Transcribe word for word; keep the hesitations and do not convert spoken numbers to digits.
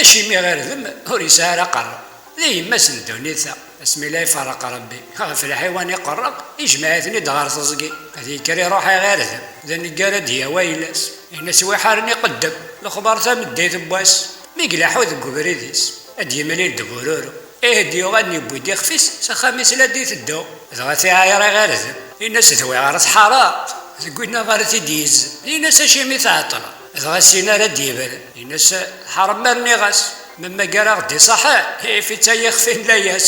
Acimi ɣirdem ur yesɛi ara aqerru? D yemma-s n ddunit-a. Asmi la iferreq Rebbi ɣef lḥiwan iqerreq, ijmeɛ-iten-id ɣer teẓgi. Ad yekker iruḥ ɣer irdem, d aneggar ad d-yawi ayla-s. Ini-as wi ḥaren iqeddem, lexbar tameddit n wass. Mi ileḥḥu deg ubrid-is, ad d-yemlil d bururu. Ih, d-yuɣalen yewwi-d ixef-is s axxam-is la d-iteddu. Dɣa tiɛayr iɣ irdem. Ini-as d wi ɣer tḥaraḍ, deg winna ɣer t-id-yezzen. Ini-as acimi tɛeṭṭleḍ? Dɣa sin ara d-yebren. Ini-as ḥrem ma rniɣ-as. Memma gar-aɣ-d iṣaḥen, if-itt ay ixef-in layas.